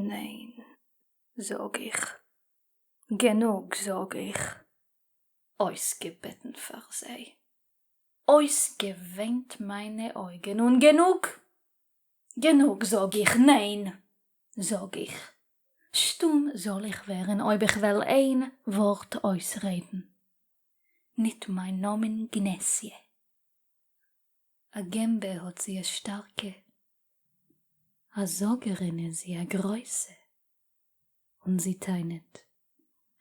ניין, זאָג איך, גענוג, זאָג איך, אויסגעבעטן פאַר זיי, אויסגעוויינט מיינע אויגן און גענוג! גענוג, זאָג איך, ניין, זאָג איך, שטום זאָל איך ווערן אויב איך וועל איין וואָרט אויסרעדן. ניט מיין נאָמען גנעסיע. אַ געמבע האָט זי אַ שטאַרקע, אַ זאָגערין איז זי אַ גרויסע, און זי טענהט,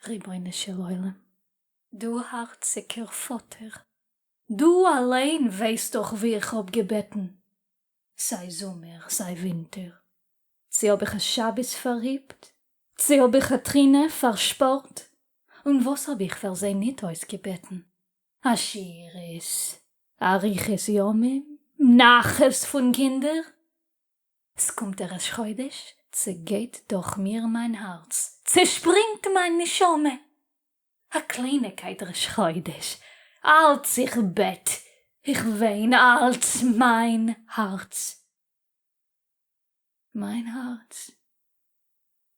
רבונו של עולם, דו האַרציקער פֿאָטער, דו אַליין ווייסט דאָך ווי איך האָב געבעטן, סײַ זומער, סײַ ווינטער, צי האָב איך אַ שבת פֿאַרהיפּט, צי האָב איך אַ טרינה פֿאַרשפּאָרט, און וואָס האָב איך פֿאַר זיי ניט אויסגעבעטן? עשירות, אריכות ימים, נחת פון קינדער. ס'קומט דער ראש חודש, צעגייט דורך מיר מיין הארץ, צעשפרינגט מיין נשמה. א קלייניקייט ראש חודש, אלץ איך בעט, איך וויין אלץ מיין הארץ. מיין הארץ.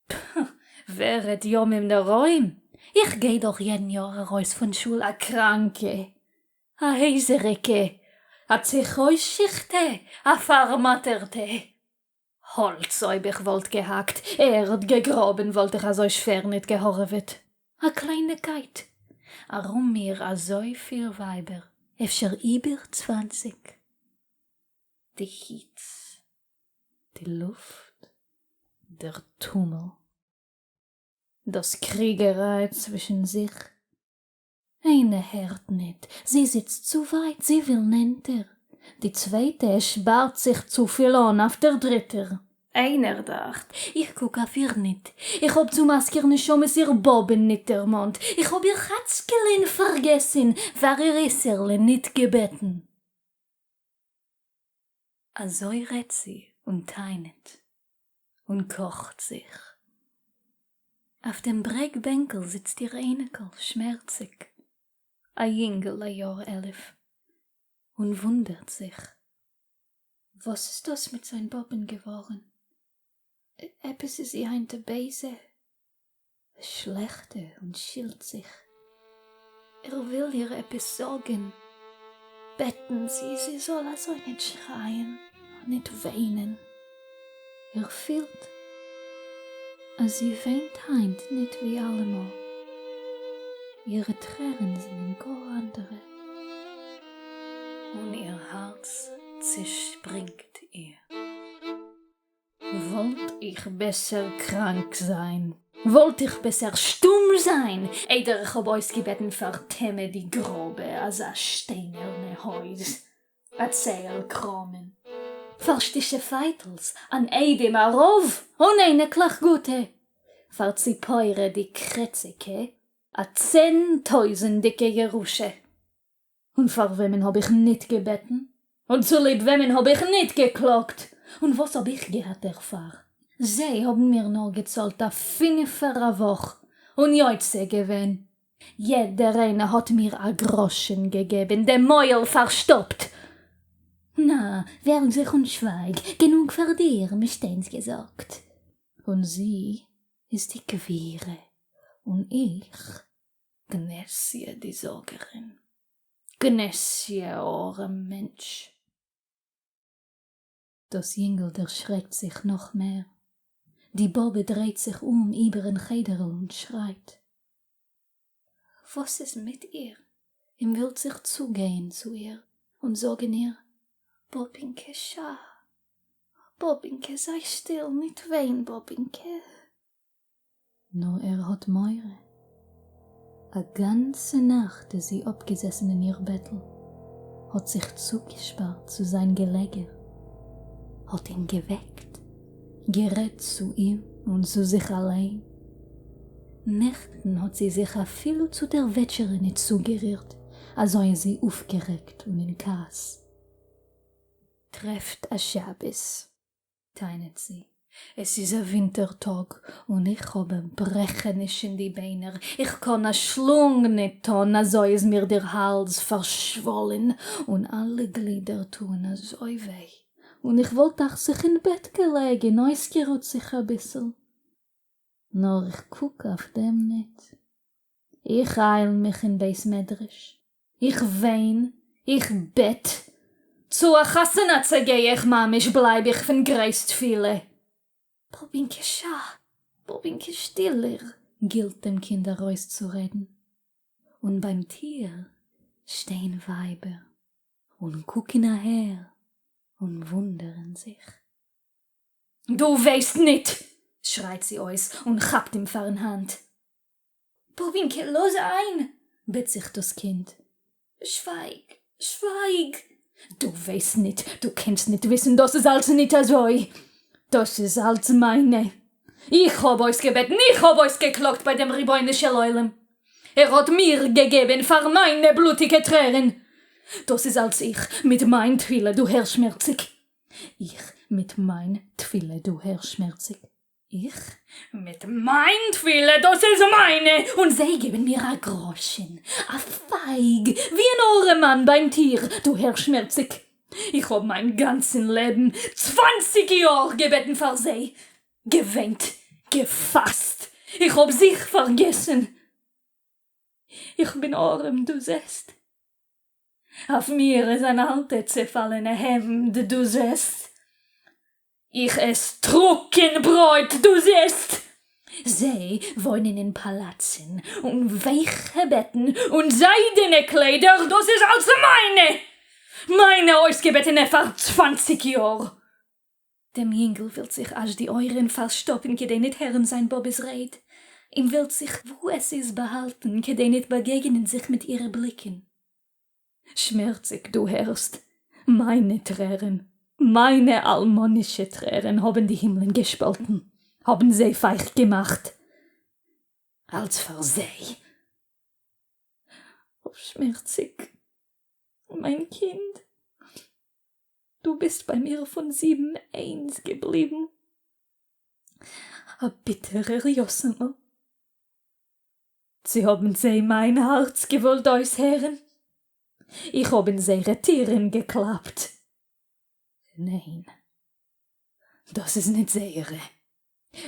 פ, ווער רעדט ימים נוראים? איך גיי דאך יעדן יאר ארויס פון שול א קראנקע, א הייזעריגע, א צעחושכ'טע, א פארמאטערטע. האלץ אויב איך וואלט געהאקט, ערד געגראבן וואלט איך אזוי שווער ניט געהארעוועט. א קלייניקייט. ארום מיר אזויפיל ווייבער, אפשר איבער צוואנציג. די היץ. די לופט, דער טומל, דאָס קריגערײַ צווישן זיך. איינע הערט ניט, זי זיצט צו ווײַט, זי וויל נענטער. די צווייטע שפּאַרט זיך צו פיל אָן אויף דער דריטער. איינער דאַכט, איך קוק אויף איר ניט. איך האָב צו מזכיר נשמות איר באָבען ניט דערמאָנט. איך האָב איר חאַצקעלען פאַרגעסן, פאַר איר איסרלען ניט געבעטן. אַזוי רעדט זי און טענהט און קאָכט זיך. אויף דעם ברעג בענקל זיצט איר אייניקל שמערציק, אַ ייִנגל אַ יאָר 11, און וווּנדערט זיך, וואָס איז דאָס מיט זײַן באָבען געוואָרן? עפּעס איז זי הײַנט אַ בייזע, אַ שלעכטע און שילט זיך. ער וויל איר עפּעס זאָגן, בעטן זי, זי זאָל אַזוי ניט שרײַען, ניט וויינען. ער פֿילט, אַז זי וויינט הײַנט ניט ווי אַלע מאָל. אירע טרערן זענען גאָר אַנדערע. און איר האַרץ צעשפּרינגט איר. וואלט איך בעסער קראנק זיין, וואלט איך בעסער שטום זיין, איידער איך האב אויסגעבעטן פאר טעמע די גראבע אזא שטיינערנע הויז, א צעל קראמען, פאר שטישע פייטלס, אן איידעם א רב און אייניקלעך גוטע, פאר ציפורה די קרעציגע, א 10,000'דיגע ירושה. און פֿאַר וועמען האָב איך ניט געבעטן? און צוליב וועמען האָב איך ניט געקלאָגט? און וואָס האָב איך געהאַט דערפֿאַר? זיי האָבן מיר נאָר געצאָלט אַ פֿינפֿער אַ וואָך און יוצא געווען. יעדער איינער האָט מיר אַ גראָשן געגעבן, דעם מויל פֿאַרשטאָפּט. נאַ, ווערג זיך און שווײַג, גענוג פֿאַר דיר, מישטיינס געזאָגט. און זי איז די גבֿירה, און איך גנעסיע די זאָגערין. גנעסיע, אָרעם מענטש. דאָס ייִנגל דערשרעקט זיך נאָך מער. די באָבע דרייט זיך אום איבערן חדרל און שרײַט. וואָס איז מיט איר? אים ווילט זיך צוגיין צו איר און זאָגן איר, באָבינקע, שאַ! באָבינקע, זײַ שטיל, ניט וויין, באָבינקע! נאָר ער האָט מורא. אַ גאַנצע נאַכט איז זי אָפּגעזעסן אין איר בעטל, האָט זיך צוגעשפּאַרט צו זײַן געלעגער, האָט אים געוועקט, גערעדט צו אים און צו זיך אַליין. נעכטן האָט זי זיך אַפֿילו צו דער וועטשערע ניט צוגערירט, אַזוי איז זי אויפֿגערעגט און אין כעס. טרעפֿט אַ שבת. טענה'ט זי, עס איז א ווינטער טאג און איך האב א ברעכעניש אין די ביינער, איך קאן א שלונג ניט טאן, אזוי איז מיר דער האלז פארשוואלען און אלע גלידער טוען אזוי וויי, און איך וואלט דאך זיך אין בעט געלעגען אויסגערוט זיך אביסל. נאָר איך קוק אױף דעם ניט. איך אײַל מיך אין בית-מדרש. איך װײן, איך בעט. צו אַ חתונה צעגײ איך ממש, בלײַב איך פֿון גרױס תּפֿילה. באָבינקע, שאַ! באָבינקע, שטילער! גילט דעם קינד אַרױסצורעדן. און בײַם טיר שטײען װײַבער און קוקן אַהער און װוּנדערן זיך. דו װײסט ניט! שרײַט זי אױס און כאַפּט אים פֿאַרן האַנט. באָבינקע, לאָז אײַן! בעט זיך דאָס קינד. שװײַג! שװײַג! דו װײסט ניט, דו קענסט ניט װיסן, דאָס איז אַלץ ניט אַזױ! דאָס איז אַלץ מײַנע! איך האָב אױסגעבעטן, איך האָב אױסגעקלאָגט בײַ דעם רבונו-של-עולם! ער האָט מיר געגעבן פֿאַר מײַנע בלוטיקע טרערן! דאָס איז אַלץ איך מיט מײַן תּפֿילה, דו הער שמערציק! איך מיט מײַן תּפֿילה, דו הער שמערציק! איך מיט מיין תפילה דאס איז מיינע און זיי געבן מיר א גראשן א פייג ווי אן ארעמאן ביים טיר דו הער שמערציק איך האב מיין גאנצן לעבן צוואנציג יאר געבעטן פאר זיי געוויינט געפאסט איך האב זיך פארגעסן איך בין ארעם דו זעסט אויף מיר איז אן אלטע צעפאלענע העמד דו זעסט איך עס טרוקן ברויט דו זעסט זיי וואוינען אין פאלאצן און ווייכע בעטן און זיידענע קליידער דאס איז אלץ מיינע מיינע אויסגעבעטענע פאר צוואנציג יאר. דעם ייִנגל ווילט זיך אַזש די אויערן פֿאַרשטאָפּן כּדי ניט הערן זײַן באָבעס רייד. אים ווילט זיך וווּ עס איז באַהאַלטן, כּדי ניט באַגעגענען זיך מיט אירע בליקן. שמערציק, דו הערסט? מײַנע טרערן, מײַנע אַלמנישע טרערן האָבן די הימלען געשפּאָלטן, האָבן זיי פֿײַכט געמאַכט. אַלץ פֿאַר זיי. אָ, שמערציק, מײַן קינד! דו ביסט ביי מיר פון זיבן איינס געבליבן א ביטערער יתומל. צי האבן זיי מיין הארץ געוואלט אויסהערן? איך האב אין זייערע טירן געקלאפט. ניין, דאס איז ניט זייערע.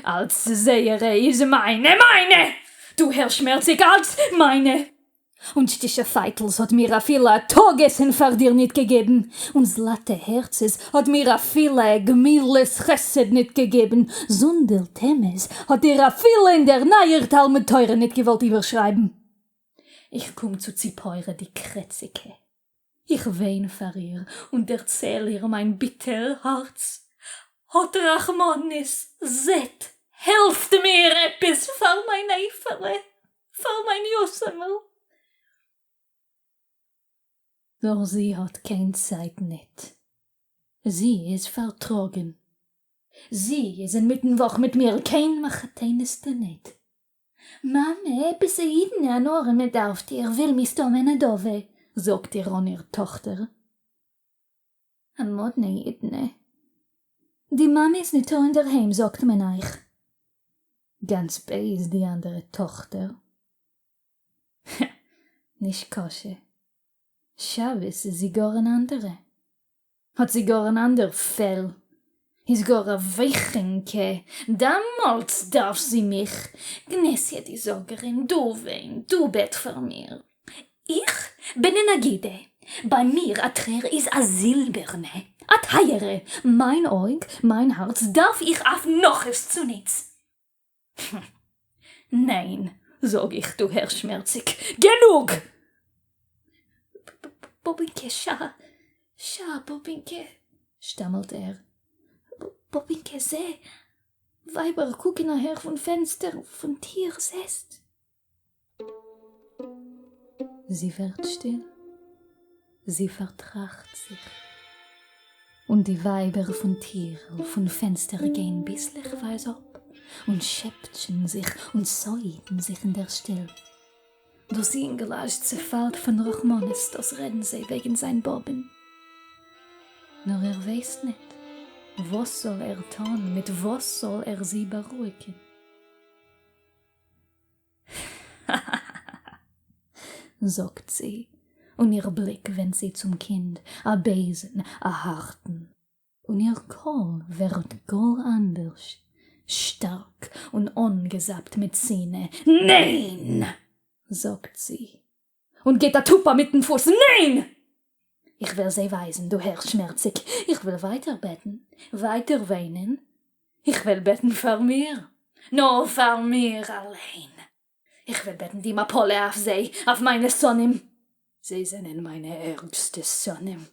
אַלץ זייערע איז מײַנע, מײַנע! דו הער שמערציק, אַלץ מײַנע! און שטישע פֿײַטלס האָט מיר אַפֿילו אַ טאָג-עסן פֿאַר דיר ניט געגעבן, און זלאַטע הערצעס האָט מיר אַפֿילו גמילות-חסד ניט געגעבן, זונדל טעמעס האָט דיר אַפֿילו אין דער נײַער תּלמוד-תּורה ניט געוואָלט איבערשרײַבן. איך קום צו ציפּורה די קרעציקע. איך וויין פאר איר און דערצייל איר מיין ביטער הארץ, האט רחמנות, זעט, העלפט מיר עפעס פאר מיין עופה'לע, פאר מיין יתומ'ל. נאר זי האט קיין צייט ניט, זי איז פארטראגן, זי איז אינמיטן וואך מיט מיר קיין מחותנת'טע ניט. מאַמע, עפּעס אַ ייִדענע אַן אָרעמע דאַרפֿט איר, װיל מסתּמא אַ נדבֿה, זאָגט איר אָן איר טאָכטער. אַ מאָדנע ייִדענע. די מאַמע איז ניטאָ אין דער הײם, זאָגט מען אײַך. גאַנץ בײז די אַנדערע טאָכטער. נישקשה. שבת איז זי גאָר אַן אַנדערע. האָט זי גאָר אַן אַנדער פֿעל, איז גאָר אַ װײכינקע, דאַמאָלס דאַרף זי מיך, גנעסיע די זאָגערין, דו װײן, דו בעט פֿאַר מיר. איך בין אַ נגידה, בײַ מיר אַ טרער איז אַ זילבערנע, אַ טײַערע, מײַן אױג, מײַן האַרץ דאַרף איך אַף נחת צוניץ. ניין, זאָג איך, דו הער שמערציק, גענוג! באָבינקע, שאַ, שאַ, באָבינקע, שטאַמלט ער, באָבינקע, זע, ווייבער קוקן אַהער פֿון פֿענצטער, פֿון טיר, זעסט? זי ווערט שטיל, זי פארטראכט זיך, און די ווייבער פון טירל פון פענסטער גייען ביסלעכווייז אפ און שעפטשען זיך און סודן זיך אין דער שטיל. דאס יונגל אזש צעפאלט פון רחמנות, דאס רעדן זיי וועגן זיין באבען. נאר ער ווייסט ניט, וואס זאל ער טאן, מיט וואס זאל ער זי בארואיקן. האַ-האַ-האַ-האַ! זאָגט זי, און איר בליק ווענדט זי צום קינד, אַ בייזן, אַ האַרטן. און איר קול ווערט גאָר אַנדערש, שטארק און אנגעזאפט מיט שנאה. ניין! זאגט זי, און גיט א טופע מיטן פוס, ניין! איך וועל זיי ווייזן, דו הערסט שמערציג, איך וועל ווייטער בעטן, ווייטער וויינען, איך וועל בעטן פאר מיר, נאר פאר מיר אליין, איך וועל בעטן די מפלה אויף זיי, אויף מיינע שונאים, זיי זענען מיינע ערגסטע שונאים,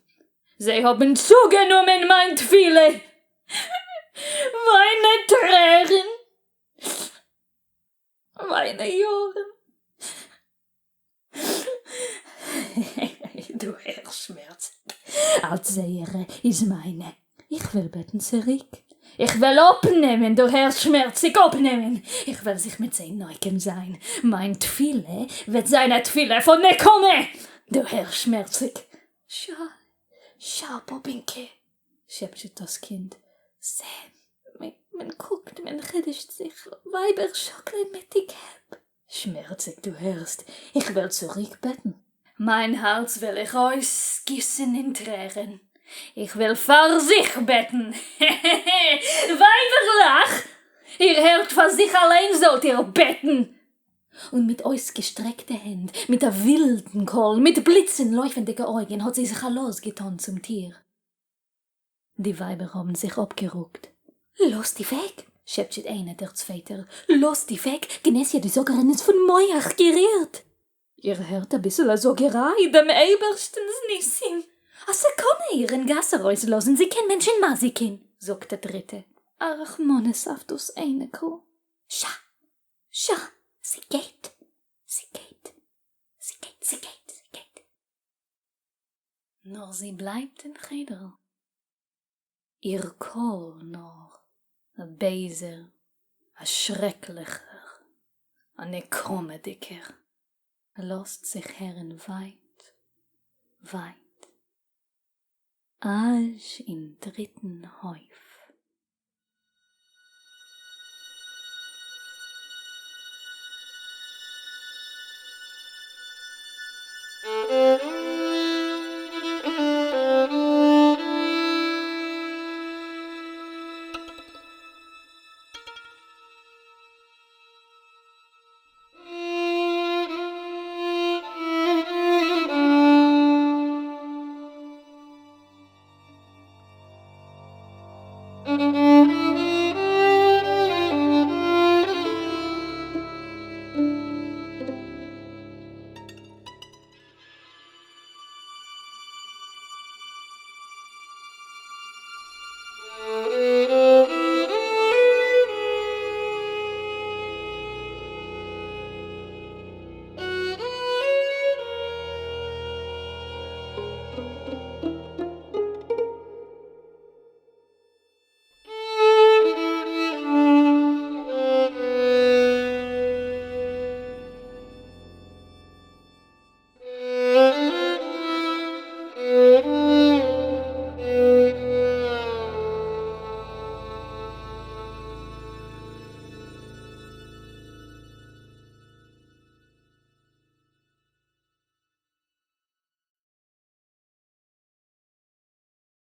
זיי האבן צוגענומען מיין תפילה, מיינע טרערן, מיינע יארן. דו הערסט שמערציג, אלץ זייערע איז מיינע, איך וועל בעטן צוריק, איך וועל אפנעמען, דו הערסט שמערציג, אפנעמען, איך וועל זיך מיט זיי נוקם זיין, מיין תפילה וועט זיין א תפילה פון נקמה, דו הערסט שמערציג, שאַ, שאַ, באָבינקע, שעפּטשעט דאָס קינד, זע, מען קוקט, מען חידושט זיך, ווייבער שאָקלען מיט די קעפּ. שמערציג, דו הערסט, איך וועל צוריק בעטן. מיין הארץ וועל איך אויסגיסן אין טרערן, איך וועל פאר זיך בעטן, הע-הע-הע, ווייבערלעך, איר הערט, פאר זיך אליין זאלט איר בעטן! און מיט אויסגעשטרעקטע הענט, מיט א ווילדן קול, מיט בליצן לויפנדיגע אויגן האט זי זיך א לאז געטאן צום טיר. די ווייבער האבן זיך אפגערוקט. לאז די וועג! שעפטשעט איינע דער צווייטער, לאז די וועג, גנעסיע די זאגערין איז פון מוח גערירט! איר הערט אביסל א זאגעריי, דעם אייבערשטנס ניסים! א סכנה איר אין גאס ארויסלאזן, זי קען מענטשן מזיקין! זאגט א דריטע. א רחמנות אויף דאס אייניקל. שאַ! שאַ! זי גייט! זי גייט! זי גייט! זי גייט! זי גייט! נאָר זי בלײַבט אין חדר. איר קול נאָר, אַ בײזער, אַ שרעקלעכער, אַ נקמהדיקער, לאָזט זיך הערן װײַט, װײַט, אַזש אין דריטן הױף.